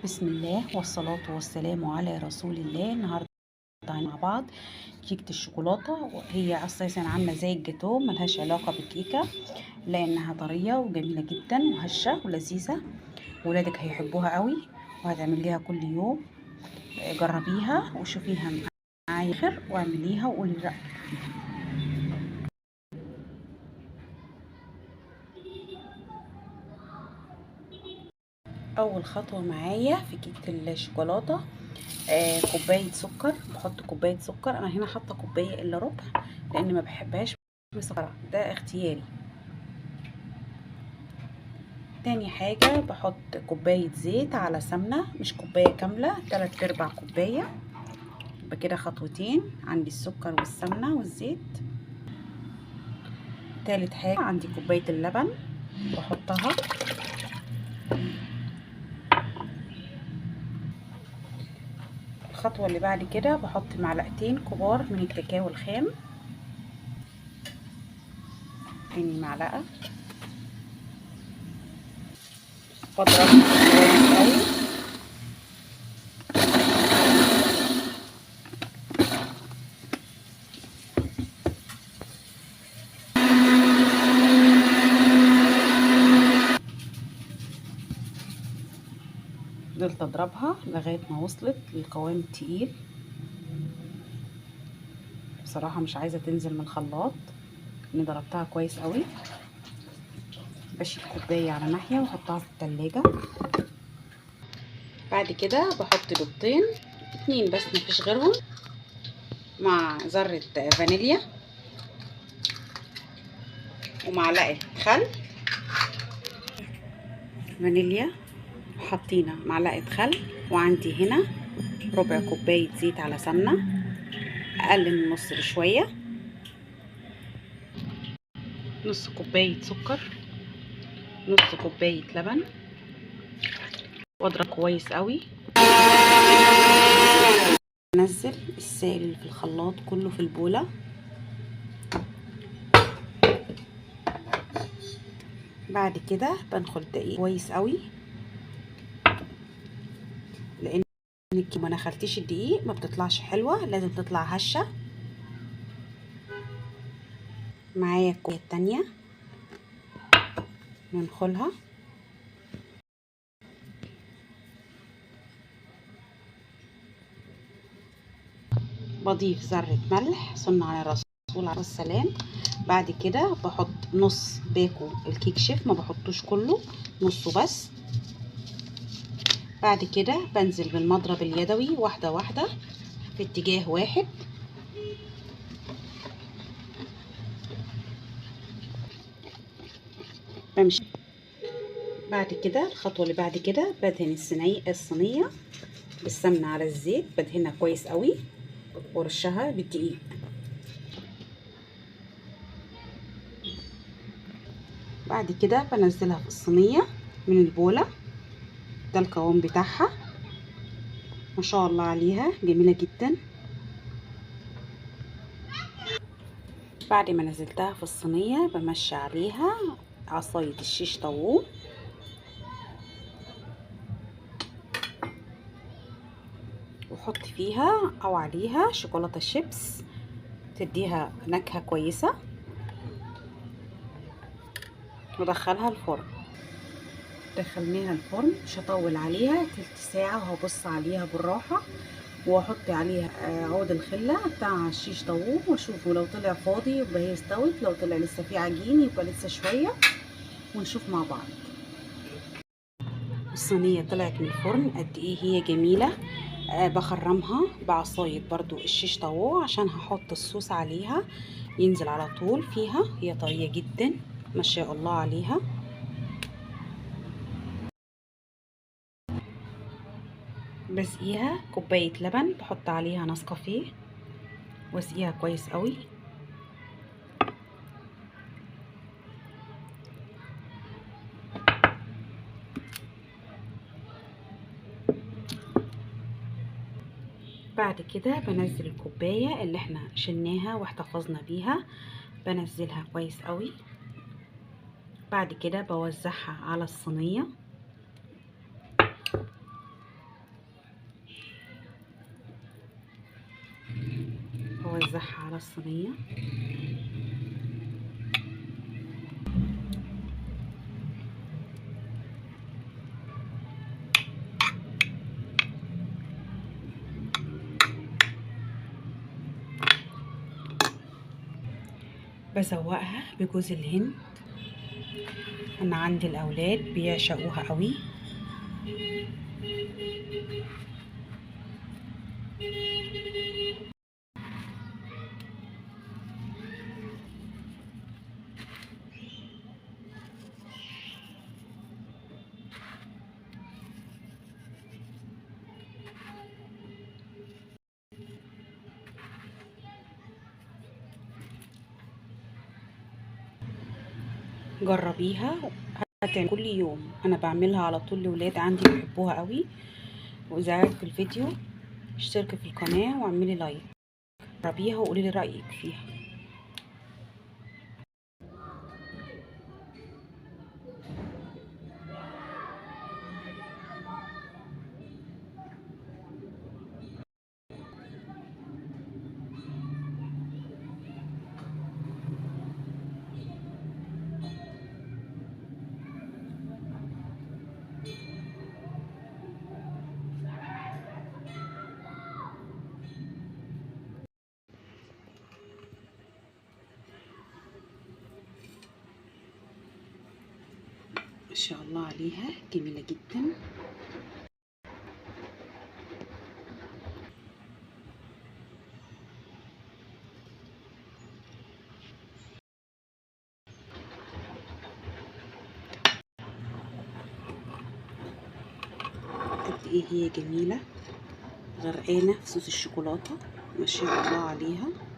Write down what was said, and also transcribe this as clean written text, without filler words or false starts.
بسم الله والصلاة والسلام على رسول الله. النهارده مع بعض كيكة الشوكولاتة، وهي أساسا عاملة زي الجاتوه، ملهاش علاقة بالكيكة لأنها طرية وجميلة جدا وهشة ولذيذة، ولادك هيحبوها قوي وهتعمليها كل يوم. جربيها وشوفيها معايا خير واعمليها وقولي رأيك. اول خطوة معايا في كيكة الشوكولاتة كوباية سكر. بحط كوباية سكر، انا هنا حاطه كوباية الا ربع لان ما بحبهاش مسكره، ده اختياري. تاني حاجة بحط كوباية زيت على سمنه، مش كوباية كاملة، 3/4 كوباية. يبقى كده خطوتين، عندي السكر والسمنه والزيت. تالت حاجة عندي كوباية اللبن بحطها. الخطوة اللي بعد كده بحط معلقتين كبار من الكاكاو الخام، تاني معلقة، بضربها كويس قوي. فضلت اضربها لغاية ما وصلت للقوام التقيل. بصراحة مش عايزه تنزل من الخلاط، اني ضربتها كويس قوي. بشيل كوباية على ناحية واحطها في التلاجة. بعد كده بحط بيضتين، 2 بس مفيش غيرهم، مع ذره فانيليا ومعلقة خل. فانيليا حطينا معلقة خل، وعندي هنا ربع كوباية زيت على سمنة، أقل من نص بشوية، نص كوباية سكر، نص كوباية لبن، واضرب كويس قوي. نزل السائل اللي في الخلاط كله في البولة. بعد كده بنخل دقيق كويس قوي، لان ما نخلتيش الدقيق ما بتطلعش حلوة، لازم تطلع هشه. معايا الكوباية التانية ننخلها. بضيف ذره ملح، صنع على الرسول عليه السلام. بعد كده بحط نص باكو الكيك شيف، ما بحطوش كله، نصه بس. بعد كده بنزل بالمضرب اليدوي واحدة واحدة في اتجاه واحد. بمشي. بعد كده الخطوة اللي بعد كده بدهن الصينية بالسمنة على الزيت، بدهنها كويس قوي وارشها بالدقيق. بعد كده بنزلها في الصينية من البولة. ده القوام بتاعها، ما شاء الله عليها، جميلة جدا. بعد ما نزلتها في الصينية بمشي عليها عصاية الشيش طاووق، وحط فيها او عليها شوكولاتة شيبس تديها نكهة كويسة، ودخلها الفرن. دخلناها الفرن، مش هطول عليها، تلت ساعة وهبص عليها بالراحة، واحط عليها عود الخلة بتاع الشيش طاووق، واشوفه لو طلع فاضي يبقى هي استوت، لو طلع لسه فيه عجين يبقى لسه شوية، ونشوف مع بعض. الصينية طلعت من الفرن قد ايه هي جميلة. بخرمها بعصاية برضو الشيش طاووق عشان هحط الصوص عليها ينزل على طول فيها، هي طرية جدا ما شاء الله عليها. بسقيها كوباية لبن، بحط عليها نسكافيه واسقيها كويس قوي. بعد كده بنزل الكوباية اللي احنا شلناها واحتفظنا بيها، بنزلها كويس قوي. بعد كده بوزعها على الصينية. بوزعها على الصينية. بزوقها بجوز الهند. انا عندي الاولاد بيعشقوها قوي. جربيها هتعمل كل يوم، انا بعملها على طول لولاد عندي بيحبوها قوي. واذا عجبك الفيديو اشتركي في القناة واعملي لايك. جربيها وقولي لي رايك فيها. ما شاء الله عليها، جميلة جدا. قد ايه هي جميلة، غرقانة في صوص الشوكولاتة، ما شاء الله عليها.